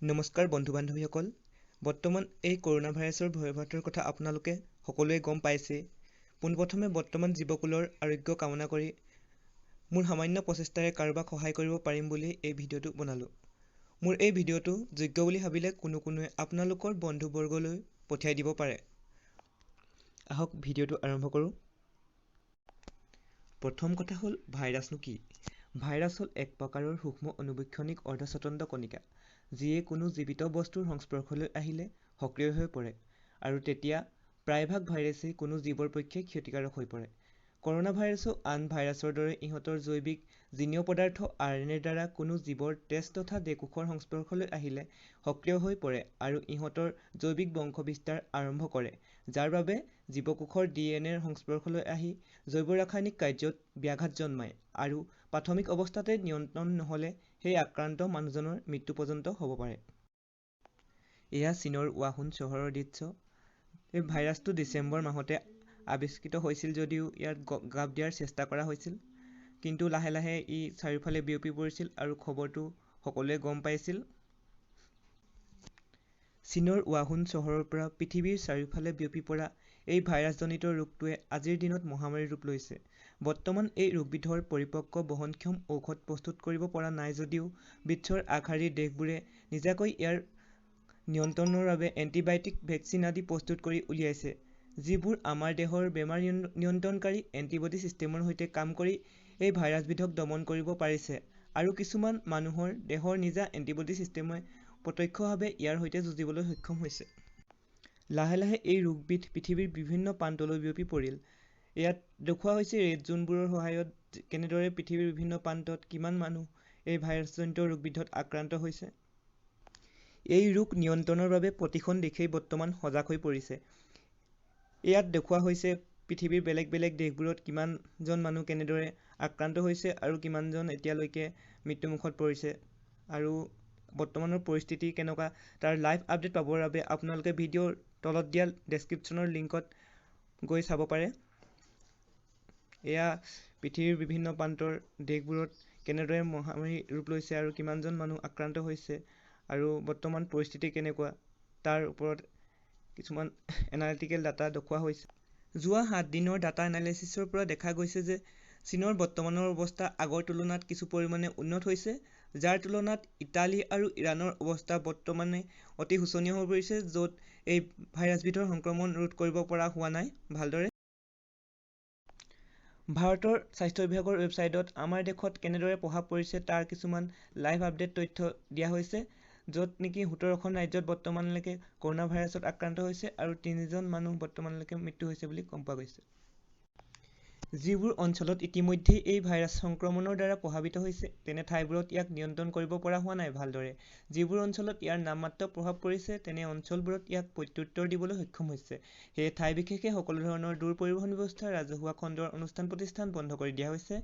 নমস্কাৰ বন্ধু বান্ধৱীসকল, বৰ্তমান এই কৰোণা ভাইৰাছৰ ভয়াৱহতাৰ কথা আপোনালোকে সকলোৱে গম পাইছেই। পোনপ্ৰথমে বৰ্তমান জীৱকুলৰ আৰোগ্য কামনা কৰি মোৰ সামান্য প্ৰচেষ্টাৰে কাৰোবাক সহায় কৰিব পাৰিম বুলি এই ভিডিঅ'টো বনালোঁ। মোৰ এই ভিডিঅ'টো যোগ্য বুলি ভাবিলে কোনো কোনোৱে আপোনালোকৰ বন্ধুবৰ্গলৈ পঠিয়াই দিব পাৰে। আহক ভিডিঅ'টো আৰম্ভ কৰোঁ। প্ৰথম কথা হ'ল, ভাইৰাছনো কি? ভাইৰাছ হ'ল এক প্ৰকাৰৰ সূক্ষ্ম অনুবীক্ষণিক অৰ্ধস্বতন্ত্ৰ কণিকা, যিয়ে কোনো জীৱিত বস্তুৰ সংস্পৰ্শলৈ আহিলে সক্ৰিয় হৈ পৰে আৰু তেতিয়া প্ৰায়ভাগ ভাইৰাছেই কোনো জীৱৰ পক্ষে ক্ষতিকাৰক হৈ পৰে। কৰোণা ভাইৰাছো আন ভাইৰাছৰ দৰে ইহঁতৰ জৈৱিক জিনীয় পদাৰ্থ আৰ এন এৰ দ্বাৰা কোনো জীৱৰ তেজ তথা দেহকোষৰ সংস্পৰ্শলৈ আহিলে সক্ৰিয় হৈ পৰে আৰু ইহঁতৰ জৈৱিক বংশ বিস্তাৰ আৰম্ভ কৰে, যাৰ বাবে জীৱকোষৰ ডি এন এৰ সংস্পৰ্শলৈ আহি জৈৱ ৰাসায়নিক কাৰ্যত ব্যাঘাত জন্মায় আৰু প্ৰাথমিক অৱস্থাতে নিয়ন্ত্ৰণ নহ'লে সেই আক্ৰান্ত মানুহজনৰ মৃত্যু পৰ্যন্ত হ'ব পাৰে। এয়া চীনৰ ৱাহুন চহৰৰ দৃশ্য। এই ভাইৰাছটো ডিচেম্বৰ মাহতে আৱিষ্কৃত হৈছিল যদিও ইয়াত গাপ দিয়াৰ চেষ্টা কৰা হৈছিল, কিন্তু লাহে লাহে ই চাৰিওফালে বিয়পি পৰিছিল আৰু খবৰটো সকলোৱে গম পাইছিল। চীনৰ ৱাহুন চহৰৰ পৰা পৃথিৱীৰ চাৰিওফালে বিয়পি পৰা এই ভাইৰাছজনিত ৰোগটোৱে আজিৰ দিনত মহামাৰীৰ ৰূপ লৈছে। বৰ্তমান এই ৰোগবিধৰ পৰিপক্ক বহনক্ষম ঔষধ প্ৰস্তুত কৰিব পৰা নাই যদিও বিশ্বৰ আগশাৰীৰ দেশবোৰে নিজাকৈ ইয়াৰ নিয়ন্ত্ৰণৰ বাবে এণ্টিবায়'টিক, ভেকচিন আদি প্ৰস্তুত কৰি উলিয়াইছে, যিবোৰ আমাৰ দেহৰ বেমাৰ নিয়ন্ত্ৰণকাৰী এণ্টিবডি ছিষ্টেমৰ সৈতে কাম কৰি এই ভাইৰাছবিধক দমন কৰিব পাৰিছে আৰু কিছুমান মানুহৰ দেহৰ নিজা এণ্টিবডি ছিষ্টেমে প্ৰত্যক্ষভাৱে ইয়াৰ সৈতে যুঁজিবলৈ সক্ষম হৈছে। লাহে লাহে এই ৰোগবিধ পৃথিৱীৰ বিভিন্ন প্ৰান্তলৈ বিয়পি পৰিল। ইয়াত দেখুওৱা হৈছে ৰেড জোনবোৰৰ সহায়ত কেনেদৰে পৃথিৱীৰ বিভিন্ন প্ৰান্তত কিমান মানুহ এই ভাইৰাছজনিত ৰোগবিধত আক্ৰান্ত হৈছে। এই ৰোগ নিয়ন্ত্ৰণৰ বাবে প্ৰতিখন দেশেই বৰ্তমান সজাগ হৈ পৰিছে। ইয়াত দেখুওৱা হৈছে পৃথিৱীৰ বেলেগ বেলেগ দেশবোৰত কিমানজন মানুহ কেনেদৰে আক্ৰান্ত হৈছে আৰু কিমানজন এতিয়ালৈকে মৃত্যুমুখত পৰিছে আৰু বৰ্তমানৰ পৰিস্থিতি কেনেকুৱা তাৰ লাইভ আপডেট পাবৰ বাবে আপোনালোকে ভিডিঅ'ৰ তলত দিয়া ডেছক্ৰিপশ্যনৰ লিংকত গৈ চাব পাৰে। এয়া পৃথিৱীৰ বিভিন্ন প্ৰান্তৰ দেশবোৰত কেনেদৰে মহামাৰী ৰূপ লৈছে আৰু কিমানজন মানুহ আক্ৰান্ত হৈছে আৰু বৰ্তমান পৰিস্থিতি কেনেকুৱা তাৰ ওপৰত কিছুমান এনালিটিকেল ডাটা দেখুওৱা হৈছে। যোৱা 7 দিনৰ ডাটা এনালাইচিছৰ পৰা দেখা গৈছে যে চীনৰ বৰ্তমানৰ অৱস্থা আগৰ তুলনাত কিছু পৰিমাণে উন্নত হৈছে, যাৰ তুলনাত ইটালী আৰু ইৰাণৰ অৱস্থা বৰ্তমানে অতি শোচনীয় হৈ পৰিছে, য'ত এই ভাইৰাছবিধৰ সংক্ৰমণ ৰোধ কৰিব পৰা হোৱা নাই ভালদৰে। ভাৰতৰ স্বাস্থ্য বিভাগৰ ৱেবছাইটত আমাৰ দেশত কেনেদৰে প্ৰভাৱ পৰিছে তাৰ কিছুমান লাইভ আপডেট তথ্য দিয়া হৈছে, য'ত নেকি 17খন ৰাজ্যত বৰ্তমানলৈকে কৰোণা ভাইৰাছত আক্ৰান্ত হৈছে আৰু 3জন মানুহ বৰ্তমানলৈকে মৃত্যু হৈছে বুলি গম পোৱা গৈছে। যিবোৰ অঞ্চলত ইতিমধ্যেই এই ভাইৰাছ সংক্ৰমণৰ দ্বাৰা প্ৰভাৱিত হৈছে তেনে ঠাইবোৰত ইয়াক নিয়ন্ত্ৰণ কৰিব পৰা হোৱা নাই ভালদৰে। যিবোৰ অঞ্চলত ইয়াৰ নামমাত্ৰ প্ৰভাৱ পৰিছে তেনে অঞ্চলবোৰত ইয়াক প্ৰত্যুত্তৰ দিবলৈ সক্ষম হৈছে। সেয়ে ঠাই বিশেষে সকলো ধৰণৰ দূৰ পৰিবহণ ব্যৱস্থা, ৰাজহুৱা খণ্ডৰ অনুষ্ঠান প্ৰতিষ্ঠান বন্ধ কৰি দিয়া হৈছে।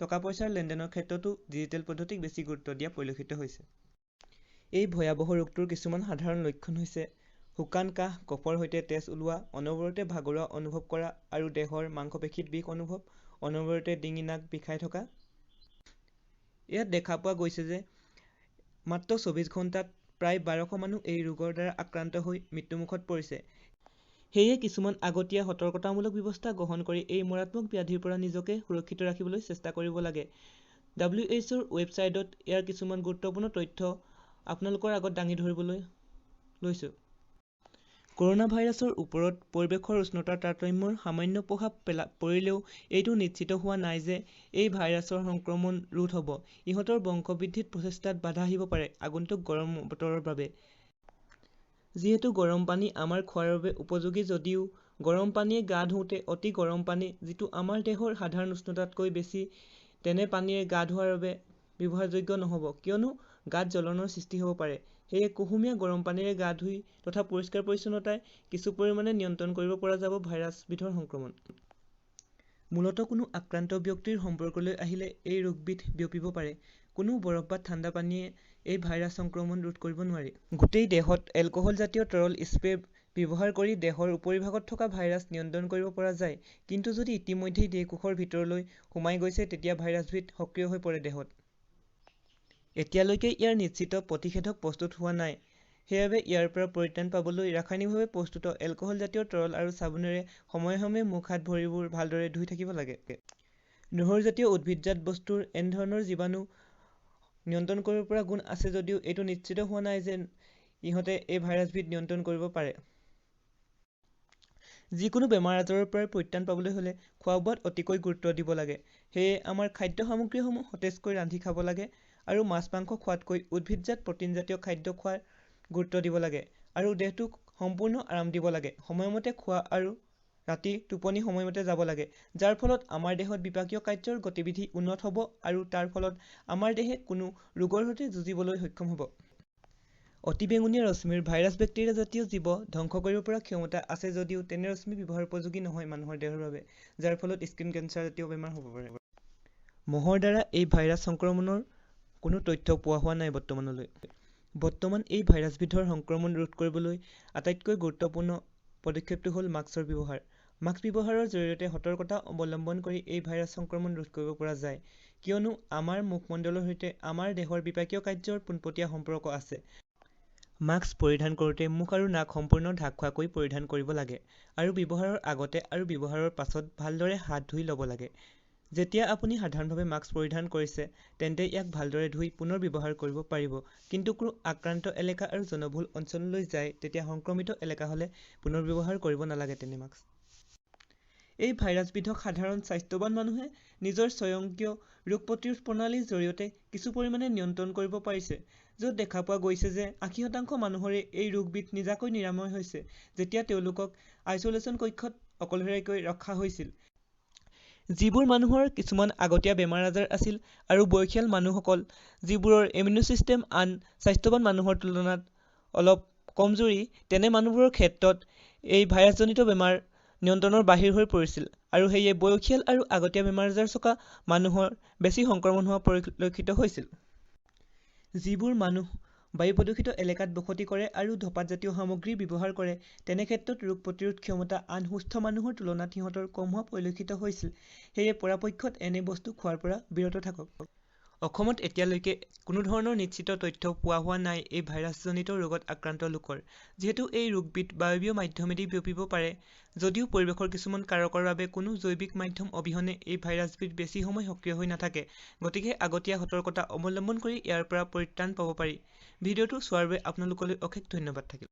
টকা পইচাৰ লেনদেনৰ ক্ষেত্ৰতো ডিজিটেল পদ্ধতিক বেছি গুৰুত্ব দিয়া পৰিলক্ষিত হৈছে। এই ভয়াৱহ ৰোগটোৰ কিছুমান সাধাৰণ লক্ষণ হৈছে শুকান কাহ, কফৰ সৈতে তেজ ওলোৱা, অনবৰতে ভাগৰুৱা অনুভৱ কৰা আৰু দেহৰ মাংসপেশীত বিষ অনুভৱ, অনবৰতে ডিঙি নাক বিষাই থকা। ইয়াত দেখা পোৱা গৈছে যে মাত্ৰ 24 ঘণ্টাত প্ৰায় 1200 মানুহ এই ৰোগৰ দ্বাৰা আক্ৰান্ত হৈ মৃত্যুমুখত পৰিছে। সেয়ে কিছুমান আগতীয়া সতৰ্কতামূলক ব্যৱস্থা গ্ৰহণ কৰি এই মাৰাত্মক ব্যাধিৰ পৰা নিজকে সুৰক্ষিত ৰাখিবলৈ চেষ্টা কৰিব লাগে। ডাব্লিউ এইচ অ'ৰ ৱেবছাইটত ইয়াৰ কিছুমান গুৰুত্বপূৰ্ণ তথ্য আপোনালোকৰ আগত দাঙি ধৰিবলৈ লৈছোঁ। কৰোণা ভাইৰাছৰ ওপৰত পৰিৱেশৰ উষ্ণতাৰ তাৰতম্যৰ সামান্য প্ৰভাৱ পৰিলেও এইটো নিশ্চিত হোৱা নাই যে এই ভাইৰাছৰ সংক্ৰমণ ৰোধ হ'ব। ইহঁতৰ বংশবৃদ্ধিত প্ৰচেষ্টাত বাধা আহিব পাৰে আগন্তুক গৰম বতৰৰ বাবে। যিহেতু গৰম পানী আমাৰ খোৱাৰ বাবে উপযোগী যদিও গৰম পানীয়ে গা ধুওঁতে অতি গৰম পানী, যিটো আমাৰ দেহৰ সাধাৰণ উষ্ণতাতকৈ বেছি, তেনে পানীৰে গা ধোৱাৰ বাবে ব্যৱহাৰযোগ্য নহ'ব, কিয়নো গাত জ্বলনৰ সৃষ্টি হ'ব পাৰে। সেয়ে কুহুমীয়া গৰম পানীৰে গা ধুই তথা পৰিষ্কাৰ পৰিচ্ছন্নতাই কিছু পৰিমাণে নিয়ন্ত্ৰণ কৰিব পৰা যাব ভাইৰাছবিধৰ সংক্ৰমণ। মূলতঃ কোনো আক্ৰান্ত ব্যক্তিৰ সম্পৰ্কলৈ আহিলে এই ৰোগবিধ বিয়পিব পাৰে। কোনো বৰফ বা ঠাণ্ডা পানীয়ে এই ভাইৰাছ সংক্ৰমণ ৰোধ কৰিব নোৱাৰে। গোটেই দেহত এলকহলজাতীয় তৰল স্প্ৰে ব্যৱহাৰ কৰি দেহৰ উপৰিভাগত থকা ভাইৰাছ নিয়ন্ত্ৰণ কৰিব পৰা যায়, কিন্তু যদি ইতিমধ্যেই দেহকোষৰ ভিতৰলৈ সোমাই গৈছে তেতিয়া ভাইৰাছবিধ সক্ৰিয় হৈ পৰে দেহত। এতিয়ালৈকে ইয়াৰ নিশ্চিত প্ৰতিষেধক প্ৰস্তুত হোৱা নাই। সেইবাবে ইয়াৰ পৰা পৰিত্ৰাণ পাবলৈ ৰাসায়নিকভাৱে প্ৰস্তুত এলকহলজাতীয় তৰল আৰু চাবোনেৰে সময়ে সময়ে মুখ হাত ভৰিবোৰ ভালদৰে ধুই থাকিব লাগে। নহৰুজাতীয় উদ্ভিদজাত বস্তুৰ এনেধৰণৰ জীৱাণু নিয়ন্ত্ৰণ কৰিব পৰা গুণ আছে যদিও এইটো নিশ্চিত হোৱা নাই যে ইহঁতে এই ভাইৰাছবিধ নিয়ন্ত্ৰণ কৰিব পাৰে। যিকোনো বেমাৰ আজাৰৰ পৰা পৰিত্ৰাণ পাবলৈ হ'লে খোৱা বোৱাত অতিকৈ গুৰুত্ব দিব লাগে। সেয়ে আমাৰ খাদ্য সামগ্ৰীসমূহ সতেজকৈ ৰান্ধি খাব লাগে আৰু মাছ মাংস খোৱাতকৈ উদ্ভিদজাত প্ৰটিনজাতীয় খাদ্য খোৱাৰ গুৰুত্ব দিব লাগে আৰু দেহটোক সম্পূৰ্ণ আৰাম দিব লাগে। সময়মতে খোৱা আৰু ৰাতি টোপনি সময়মতে যাব লাগে, যাৰ ফলত আমাৰ দেহত বিপাকীয় কাৰ্যৰ গতিবিধি উন্নত হ'ব আৰু তাৰ ফলত আমাৰ দেহে কোনো ৰোগৰ সৈতে যুঁজিবলৈ সক্ষম হ'ব। অতিবেঙুনীয়া ৰশ্মিৰ ভাইৰাছ বেক্টেৰিয়া জাতীয় জীৱ ধ্বংস কৰিব পৰা ক্ষমতা আছে যদিও তেনে ৰশ্মি ব্যৱহাৰ উপযোগী নহয় মানুহৰ দেহৰ বাবে, যাৰ ফলত স্কিন কেঞ্চাৰ জাতীয় বেমাৰ হ'ব পাৰে। মহৰ দ্বাৰা এই ভাইৰাছ সংক্ৰমণৰ কোনো তথ্য পোৱা হোৱা নাই বৰ্তমানলৈ। বৰ্তমান এই ভাইৰাছবিধৰ সংক্ৰমণ ৰোধ কৰিবলৈ আটাইতকৈ গুৰুত্বপূৰ্ণ পদক্ষেপটো হ'ল মাস্কৰ ব্যৱহাৰ। মাস্ক ব্যৱহাৰৰ জৰিয়তে সতৰ্কতা অৱলম্বন কৰি এই ভাইৰাছ সংক্ৰমণ ৰোধ কৰিব পৰা যায়, কিয়নো আমাৰ মুখমণ্ডলৰ সৈতে আমাৰ দেহৰ বিপাকীয় কাৰ্যৰ পোনপটীয়া সম্পৰ্ক আছে। মাস্ক পৰিধান কৰোঁতে মুখ আৰু নাক সম্পূৰ্ণ ঢাক খোৱাকৈ পৰিধান কৰিব লাগে আৰু ব্যৱহাৰৰ আগতে আৰু ব্যৱহাৰৰ পাছত ভালদৰে হাত ধুই ল'ব লাগে। যেতিয়া আপুনি সাধাৰণভাৱে মাস্ক পৰিধান কৰিছে তেন্তে ইয়াক ভালদৰে ধুই পুনৰ ব্যৱহাৰ কৰিব পাৰিব, কিন্তু কোনো আক্ৰান্ত এলেকা আৰু জনবহুল অঞ্চললৈ যায় তেতিয়া সংক্ৰমিত এলেকা হ'লে পুনৰ ব্যৱহাৰ কৰিব নালাগে তেনে মাস্ক। এই ভাইৰাছবিধক সাধাৰণ স্বাস্থ্যৱান মানুহে নিজৰ স্বয়ংক্ৰিয় ৰোগ প্ৰতিৰোধ প্ৰণালীৰ জৰিয়তে কিছু পৰিমাণে নিয়ন্ত্ৰণ কৰিব পাৰিছে, য'ত দেখা পোৱা গৈছে যে 80% মানুহৰে এই ৰোগবিধ নিজাকৈ নিৰাময় হৈছে যেতিয়া তেওঁলোকক আইচলেশ্যন কক্ষত অকলশৰীয়াকৈ ৰখা হৈছিল। যিবোৰ মানুহৰ কিছুমান আগতীয়া বেমাৰ আজাৰ আছিল আৰু বয়সীয়াল মানুহসকল যিবোৰৰ ইমিউন ছিষ্টেম আন স্বাস্থ্যৱান মানুহৰ তুলনাত অলপ কমজুৰি, তেনে মানুহবোৰৰ ক্ষেত্ৰত এই ভাইৰাছজনিত বেমাৰ নিয়ন্ত্ৰণৰ বাহিৰ হৈ পৰিছিল আৰু সেয়ে বয়সীয়াল আৰু আগতীয়া বেমাৰ আজাৰ থকা মানুহৰ বেছি সংক্ৰমণ হোৱা পৰিলক্ষিত হৈছিল। যিবোৰ মানুহ বায়ু প্ৰদূষিত এলেকাত বসতি কৰে আৰু ধঁপাতজাতীয় সামগ্ৰী ব্যৱহাৰ কৰে তেনে ক্ষেত্ৰত ৰোগ প্ৰতিৰোধ ক্ষমতা আন সুস্থ মানুহৰ তুলনাত সিহঁতৰ কম হোৱা পৰিলক্ষিত হৈছিল। সেয়ে পৰাপক্ষত এনে বস্তু খোৱাৰ পৰা বিৰত থাকক। অসমত এতিয়ালৈকে কোনো ধৰণৰ নিশ্চিত তথ্য পোৱা হোৱা নাই এই ভাইৰাছজনিত ৰোগত আক্ৰান্ত লোকৰ। যিহেতু এই ৰোগবিধ বায়বীয় মাধ্যমেদি বিয়পিব পাৰে যদিও পৰিৱেশৰ কিছুমান কাৰকৰ বাবে কোনো জৈৱিক মাধ্যম অবিহনে এই ভাইৰাছবিধ বেছি সময় সক্ৰিয় হৈ নাথাকে, গতিকে আগতীয়া সতৰ্কতা অৱলম্বন কৰি ইয়াৰ পৰা পৰিত্ৰাণ পাব পাৰি। ভিডিঅ'টো চোৱাৰ বাবে আপোনালোকলৈ অশেষ ধন্যবাদ থাকিল।